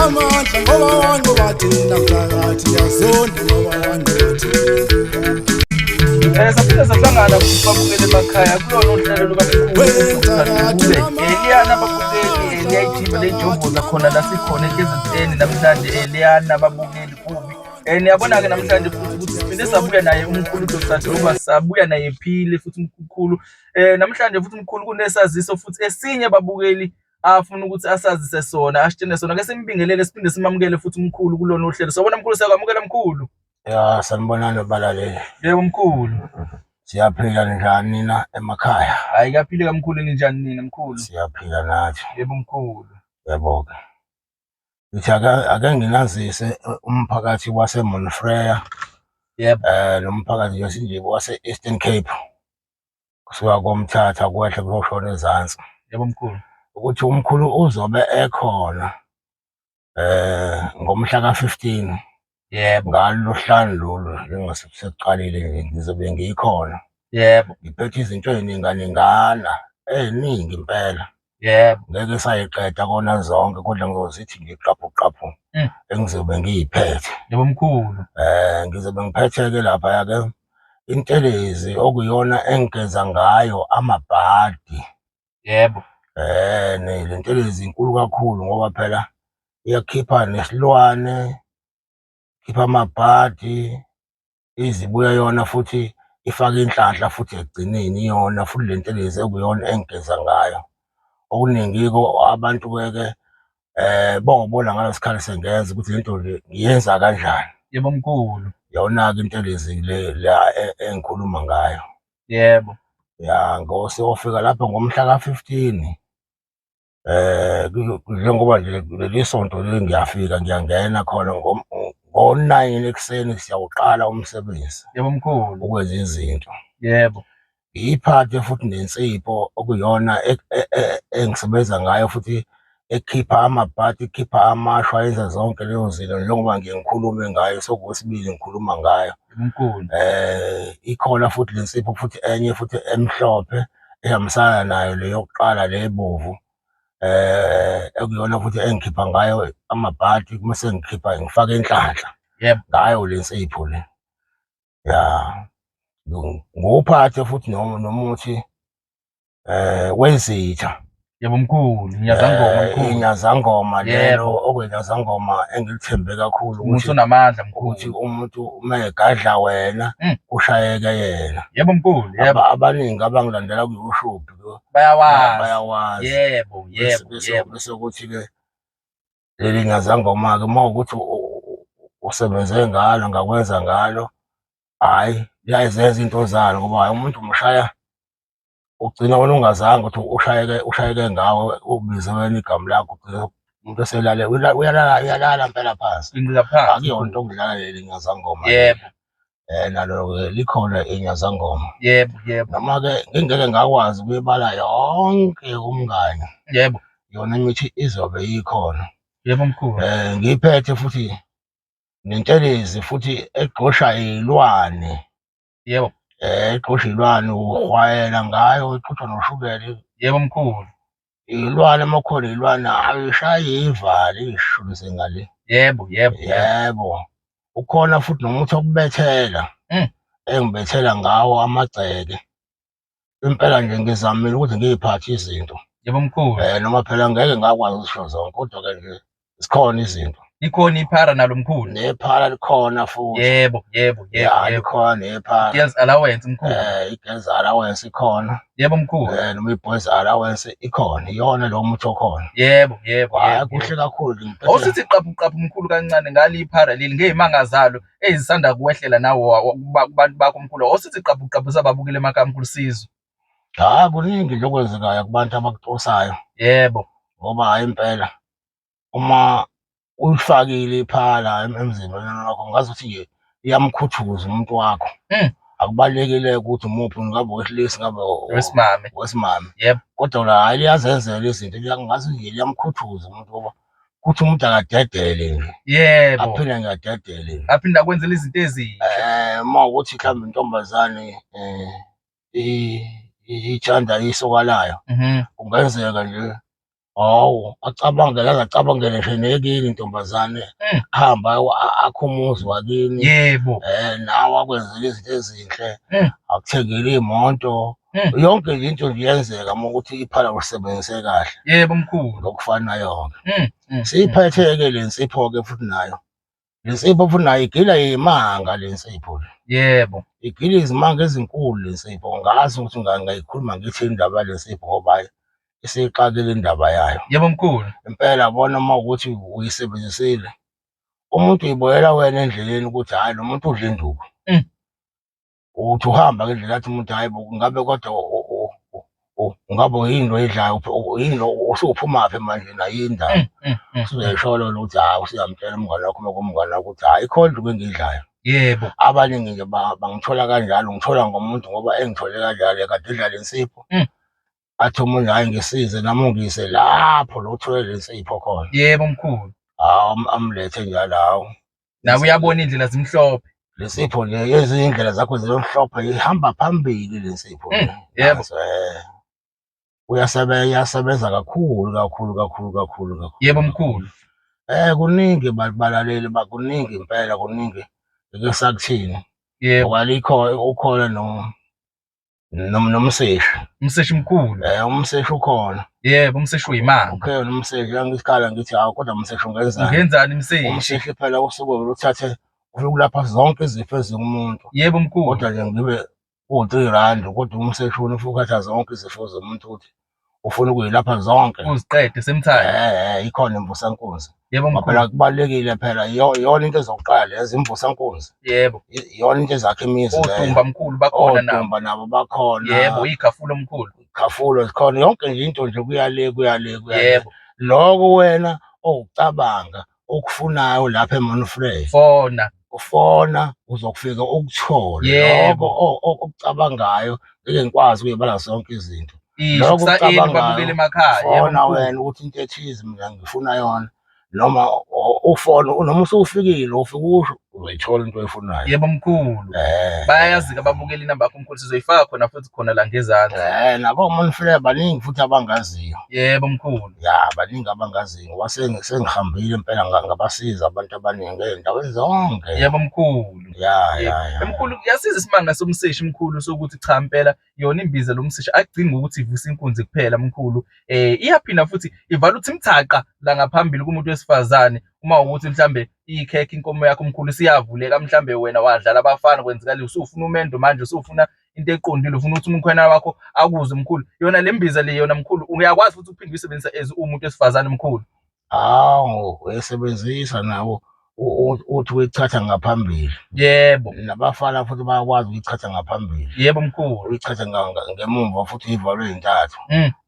Unamandla ngoba wanqoba thina mphakathi yazonda ngoba wanqoba thina. Saphinde sahlangana futhi babukele emakhaya kulona uhlelo lukaMkhulu. Liyana babukeli, liyayijima lejovoza khona la sikhona eKZN namhlanje, liyana babukeli kubi. Niyabona-ke namhlanje futhi ukuthi siphinde sabuya naye umkhulu Dr. Dloba, sabuya naye ephile futhi umkhulu. Namhlanje futhi umkhulu kunesaziso futhi esinye babukeli afuna ukuthi asazise sona, asitshene sona. Ke simbingelele siphinde simamukele futhi umkhulu kulona uhlelo. Sawubona mkhulu, siyakwamukela mkhulu. Ya, sanibonani balaleli. Yebo mkhulu. Siyaphila njani nina emakhaya? Hayi kuyaphileka mkhulu, ninjani nina mkhulu? Siyaphila nathi. Yebo mkhulu. Yebo-ke. Ngithi ake nginazise umphakathi wase-Monfreya. Yebo. Nomphakathi nje sinje wase-Eastern Cape. Kusuka koMthatha kwehle kuyoshona ezansi. Yebo mkhulu. Ukuthi umkhulu uzobe ekhona ngomhla ka-15. Yebo. Ngalo losihlanu lolu njengoba sekuqalile nje ngizobe ngikhona. Yebo. Ngiphethe izinto ey'ninganingana ey'ningi impela. Yebo. Ngeke sayiqeda kona zonke kodwa ngizozithi nje qaphu qaphu engizobe ngiyiphethe. Yebo mkhulu. Ngizobe ngiphethe-ke laphaya-ke intelezi okuyona engigeza ngayo amabhadi. Yebo. Le ntelezi inkulu kakhulu ngoba phela iyakhipha nesilwane, ikhipha amabhadi, izibuya yona futhi ifake inhlanhla futhi ekugcineni iyona futhi le ntelezi ekuyona engigeza ngayo. Okuningi-ke abantu-ke bobona ngaleso sikhathi sengenza ukuthi le nto le ngiyenza kanjani. Yebo mkhulu. Iyona-ke intelezi le la engikhuluma ngayo. Yebo. Ya, ngosiyofika lapho ngomhla ka-15. Njengoba nje leli sonto leli ngiyafika ngiyangena khona ngo-9 ekuseni siyawuqala umsebenzi. Yebo mkhulu. Ukwenza izinto. Yebo. Ngiyiphathe futhi nensipho okuyona engisebenza ngayo futhi ekhipha amabhadi, ikhipha amashwa, yenza zonke lezo zinto njengoba ngiye ngikhulume ngayo sokwesibili ngikhuluma ngayo. Mkhulu. Ikhona futhi le nsipho futhi enye futhi emhlophe ehambisana nayo le yokuqala le ebovu. Ekuyona futhi engikhipha ngayo amabhadi mase ngikhipha ngifaka inhlanhla. Yebo. Ngayo le nsipho le. Ya. Ngiwuphathe futhi nomuthi wezitha. Yebo mkhulu, inyazangoma mkhulu. Inyazangoma lelo Yebo. okwenyazangoma engilithembe kakhulu Umuthi ukuthi onamandla mkhulu. ukuthi umuntu uma egadla wena kushayeke yena. Yebo mkhulu, yebo. Abaningi abangilandela ku-YouTube Bayawazi. bayawazi. Yebo, yebo, yebo. Bese kuthi-ke leli nyazangoma-ke uma ukuthi usebenze ngalo ngakwenza ngalo, hhayi liyazenza into zalo ngoba hhayi umuntu umshaya ugcina wena ungazange ukuthi ushayeke ngawe ubize wena igama lakho ugcina umuntu eselale uyalala uyalala impela phansi. Ingqika phansi. Akuyona into okudlala leli nyazangoma. Yebo. Nalo-ke likhona inyazangoma. Yebo, yebo. Noma-ke ngingeke ngakwazi ukuyibala yonke kumngani. Yebo. Yona imithi izobe ikhona. Yebo mkhulu. Ngiyiphethe futhi nentelezi futhi egqosha iy'lwane. Yebo. Egqosha iy'lwane uhwayela ngayo ixutshwa noshukela. Yebo mkhulu. Iy'lwane uma kukhona iy'lwane ayishaye ivale iy'shubise ngale. Yebo, yebo, yebo. Yebo. Ukhona futhi nomuthi wokubethela engibethela ngawo amagceke. Impela nje ngizamile ukuthi ngiy'phathe izinto. Yebo mkhulu. Noma phela ngeke ngakwazi ukuzisho zonke kodwa-ke nje zikhona izinto. Likhona iphara nalo mkhulu. Nephara likhona futhi. Yebo, yebo, yebo, Ya, yebo. likhona nephara. Girls allowance mkhulu. I-girls allowance ikhona. Yebo mkhulu. Noma i-boys allowance ikhona. Iyona lo muthi okhona. Yebo, yebo, Hhayi yebo. kuhle kakhulu ngiphethe. Awusithi qaphu qaphu mkhulu kancane ngali iphara leli ngeyimanga zalo ezisanda kuwehlela nawo kubantu bakho mkhulu. Awusithi qaphu qaphu sababukile emakhaya mkhulu sizwe. Hhayi kuningi nje okwenzekayo kubantu abakutusayo. Yebo. Ngoba hhayi impela uma uyifakile iphala emzimbeni wakho ngazi ukuthi nje iyamkhuthuza umuntu wakho. Akubalulekile ukuthi umuphi ngabe owesilisa ngabe Wesimame. wesimame. Yebo. Kodwa la hhayi liyazenzela izinto ngazi nje liyamkhuthuza umuntu ngoba kuthi umuntu akadedele nje. Yebo. Aphinde nje adedele nje. Aphinde akwenzele izinto ezinhle. Uma ukuthi mhlawumbe intombazane ithanda isoka layo. Kungenzeka nje Hawu, acabangele aze acabangele nje nekini ntombazane, ahambe akhe umuzi wakini. Yebo. Nawe akwenzele izinto ezinhle, akuthengele imoto. Yonke nje into nje iyenzeka uma ukuthi iphala ulisebenzise kahle. Yebo mkhulu. Ngokufanayo-ke. Siyiphethe-ke le nsipho-ke futhi nayo. Le nsipho futhi nayo igila imanga le nsipho le. Yebo. Igila izimanga ezinkulu le nsipho. Ngazi ukuthi ngayikhuluma ngithi indaba yale nsipho ngoba hhayi isixakile indaba yayo. Yebo mkhulu. Impela bona uma ukuthi uyisebenzisile umuntu uyibonela wena endleleni ukuthi hhayi lo muntu udla induku. Uthi uhamba ngendlela athi umuntu hhayi bo ngabe kodwa ungabe yini lo oyidlayo yini lo usuphumaphi manje nayo indaba. Usuyayisholo ukuthi hhayi usuyamtshela umngane wakho uma kuwumngane wakho ukuthi hhayi ikhona induku engiyidlayo. Yebo. Abaningi nje bangithola kanjalo, ngithola ngomuntu ngoba engithole kanjalo kade edla le nsipho. Athi omunye hhayi ngisize nami ungiyise lapho lo uthole le nsipho khona. Yebo mkhulu. Hawu amlethe njalo hawu. Nawe uyabona indlela zimhlophe. Le nsipho nje ezinye indlela zakho zimhlophe ihamba phambili le nsipho. Yebo. Uyasebenza iyasebenza kakhulu kakhulu kakhulu kakhulu kakhulu. Yebo mkhulu. Kuningi balaleli bakuningi impela kuningi. Ngeke sakuthini. Yebo. Alikho ukhona no nomseshi. Umseshi mkhulu. Umseshi ukhona. Yebo, umseshi uyimanga. Ukhona umseshi, ngisikhala ngithi hawu kodwa umseshi ungenzani? Ungenzani umseshi? Umseshi phela usuke uthathe ufike kulapha zonke izifo ezikumuntu. Yebo mkhulu. Kodwa nje ngibe ku-3 rand kodwa umseshi wona ufike uthatha zonke izifo zomuntu ukuthi ufuna ukuyilapha zonke. Uziqede semthaya. Ikhona imvusankunzi. Yebo mkhulu. Phela kubalulekile phela iyona into ezokuqala lezi imvusankunzi. Yebo. Iyona into ezakha imizi leyo. Odumba mkhulu bakhona nabo. Odumba nabo bakhona. Yebo, ikhafulo mkhulu. Ikhafulo zikhona yonke nje into nje kuyale kuyale kuyale. Yebo. Lokho wena okucabanga okufunayo lapha eMonfrey. Fona. Ufona uzokufika ukuthole lokho okucabangayo ngeke ngikwazi ukuyibala zonke izinto. Lokho okucabangayo fona wena ukuthi into ethize mina ngifuna yona noma ufona noma usufikile ufike usho uzoyithola into oyifunayo. Yebo mkhulu. Bayayazi-ke ababukeli inamba yakho mkhulu sizoyifaka khona futhi khona la ngezansi. Nabo oMonfrey baningi futhi abangaziyo. Yebo mkhulu. Ya baningi abangaziyo ngoba sengihambile impela ngabasiza abantu abaningi ey'ndaweni zonke. Yebo mkhulu. Ya ya ya. Mkhulu kuyasiza isimanga somseshi mkhulu sokuthi cha impela yona imbiza lomseshi akugcini ngokuthi ivuse inkunzi kuphela mkhulu. Iyaphinda futhi ivala uthi mthaqa la ngaphambili kumuntu wesifazane uma ukuthi mhlambe ikhekhe inkomo yakho mkhulu isiyavuleka mhlambe wena wadlala abafana kwenzekale usufuna umendo manje usufuna into eqondile ufuna ukuthi umkhwena wakho akuzwe mkhulu yona le mbiza le yona mkhulu uyakwazi futhi ukuphinde uyisebenzisa as umuntu wesifazane mkhulu. Hawu uyisebenzisa nawo uthi uyichatha ngaphambili. Yebo. Nabafana futhi bayakwazi ukuyichatha ngaphambili. Yebo mkhulu. Uyichatha ngemumva futhi ivalwe intathu.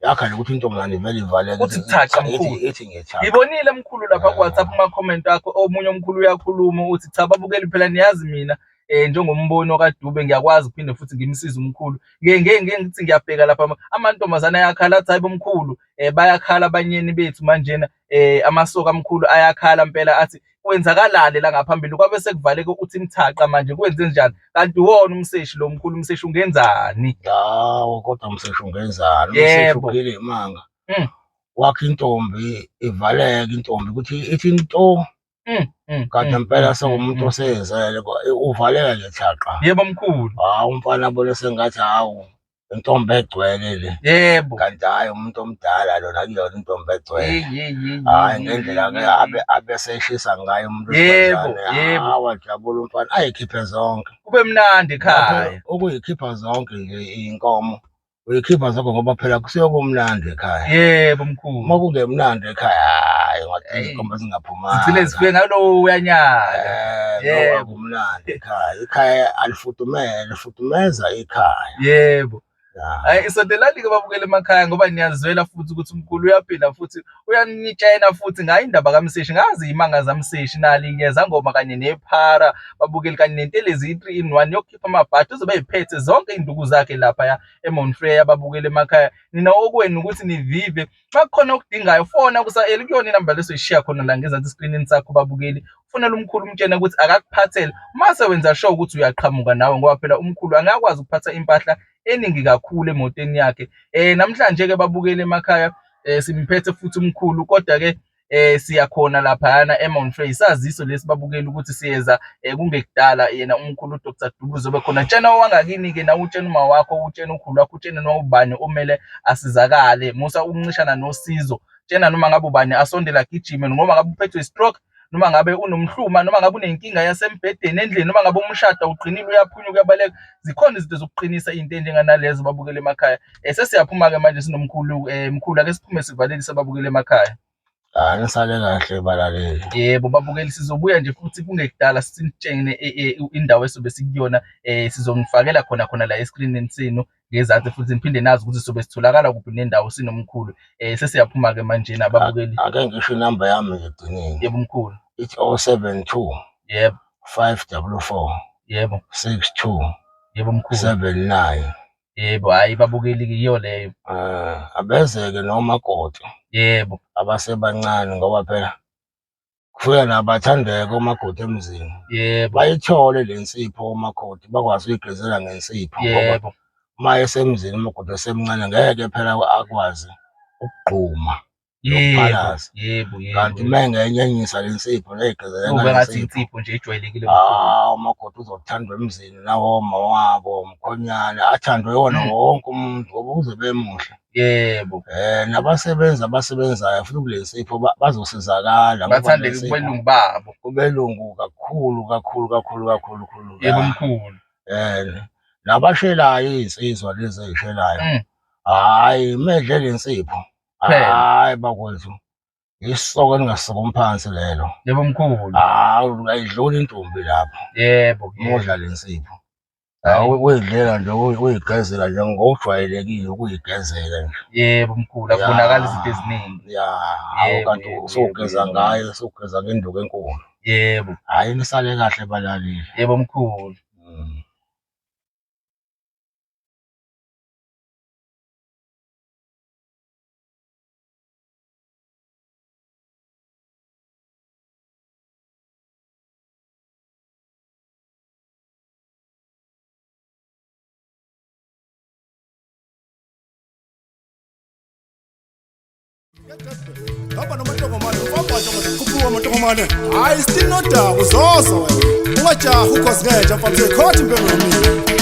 Yakha nje ukuthi intombazane ivele ivaleke. Uthi thaqa mkhulu. Ithi ngithaqa. Ngibonile mkhulu lapha ku WhatsApp kuma comment akho omunye omkhulu uyakhuluma uthi cha babukeli phela niyazi mina njengombono kaDube ngiyakwazi ukuphinde futhi ngimsize umkhulu. Ngeke ngithi ngiyabheka lapha amantombazane ayakhala athi hayi bomkhulu bayakhala abanyeni bethu manjena amasoka amkhulu ayakhala impela athi kwenzakalani la ngaphambili kwabe sekuvaleke uthi mthaqa manje kwenze njani kanti wona umseshi lo mkhulu umseshi ungenzani? Hawu kodwa umseshi ungenzani? Umseshi uphile imanga. Wakhe intombi ivaleke intombi ukuthi ithi into Kanti impela sewumuntu osezele uvaleka nje thaqa. Yebo mkhulu. Hawu umfana abone sengathi hawu intombi egcwele le. Yebo. Kanti hhayi umuntu omdala lona akuyona intombi egcwele. Hhayi ngendlela-ke abe abeseshisa ngayo umuntu Yebo, yebo. Hawu wajabula umfana ayikhiphe zonke. Kube mnandi ekhaya. Ukuyikhipha zonke nje iy'nkomo uyikhipha zonke ngoba phela kusuke kumnandi ekhaya. Yebo mkhulu. Uma kungemnandi ekhaya hhayi ngathi izinkomo zingaphumanga. Zigcine zifike ngalowo uyanyaka. Yebo kumnandi ekhaya. Ikhaya alifudumele, lifudumeza ikhaya. Yebo. Hayi isondelani-ke babukele emakhaya ngoba niyazwela futhi ukuthi umkhulu uyaphila futhi uyanitshena futhi ngayo indaba kaMseshi ngazi imanga zaMseshi nali-ke zangoma kanye nephara babukeli kanye nentelezi i-3 in 1 yokukhipha amabhadi uzobe eyiphethe zonke iy'nduku zakhe laphaya eMount Frere ababukeli emakhaya nina okwenu ukuthi nivive makukhona okudingayo fona kusa-eli kuyona inamba lesoyishiya khona la ngezansi eskrinini sakho babukeli ufonela umkhulu umtshene ukuthi akakuphathele mase wenza sure ukuthi uyaqhamuka nawe ngoba phela umkhulu angakwazi ukuphatha impahla eningi kakhulu emotweni yakhe. Namhlanje-ke babukeli emakhaya. Simphethe futhi umkhulu, kodwa ke siyakhona laphayana eMount Frere. Isaziso lesi babukeli ukuthi siyeza kungekudala, yena umkhulu uDr Dube uzobe khona. Tshena owangakini ke nawe, utshena uma wakho, utshena ukhulu wakho, utshena noma ubani omele asizakale. Musa ukuncishana nosizo. Tshena noma ngabe ubani asondele agijime, noma ngabe uphethwe stroke, noma ngabe unomhluma, noma ngabe unenkinga yasembhedeni endlini, noma ngabe umshado awuqinile, uyaphunyuka uyabaleka. Zikhona izinto zokuqinisa into enjenganalezo babukele emakhaya. Sesiyaphuma-ke manje sinomkhulu. Mkhulu, ake siphume sivalelise ababukele emakhaya. Hayi, nisale kahle balaleli. Yebo babukeli, sizobuya nje futhi kungekudala sinitshengene indawo esobe sikuyona. Sizonifakela khona khona la eskrinini senu ngezansi, futhi niphinde nazi ukuthi sobe sitholakala kuphi nendawo sinomkhulu. Sesiyaphuma-ke manje nababukeli. Ake ngisho inamba yami nje egcineni. Yebo mkhulu. Ithi 072 Yebo. 544 Yebo. 62 Yebo mkhulu. 79. Yebo, hhayi babukeli-ke yiyo leyo. Abezeke nomakoti abasebancane, ngoba phela kufika nabathandeka omakoti emzini. Bayithole le nsipho omakoti, bakwazi ukuyigezela ngensipho, ngoba uma esemzini umakoti esemncane ngeke phela akwazi ukugquma nokuphalaza. Yebo, yebo. Kanti uma engenyenyisa le nsipho neyigezele Kube ngathi ngale nsipho, insipho nje ejwayelekile mkhulu. Ah, umakoti uzothandwa emzini nawoma wabo umkhonyane, athandwe wona wonke umuntu ngoba uzobe emuhle. Nabasebenzi abasebenzayo futhi kule nsipho bazosizakala ngoba le Bathandeke nsipho kubelungu babo. Kubelungu kakhulu kakhulu kakhulu kakhulu kakhulu. Yebo mkhulu. Nabashelayo iy'nsizwa lezi ey'shelayo. Hhayi, medle le nsipho. Phela. Hhayi bakwethu, isoko elingasukumi phansi lelo. Yebo mkhulu. Hawu, ayidluli intombi lapho. Yebo, yebo. Mudla le nsipho. Hawu, uyidlela nje, uyigezela nje ngokujwayelekile, ukuyigezela nje. Yebo mkhulu, akubonakali izinto eziningi. Ya, hawu, kanti usugeza ngayo, usugeza ngenduku enkulu. Hhayi, nisale kahle balaleli. Yebo mkhulu. Hamba nomantongomane, ufambasha khuphuka amantongomane. Hayi still nodaba uzozo wena. Ungajahi ukhosi ngenja mfana, uzoyikhotha impengo yomile.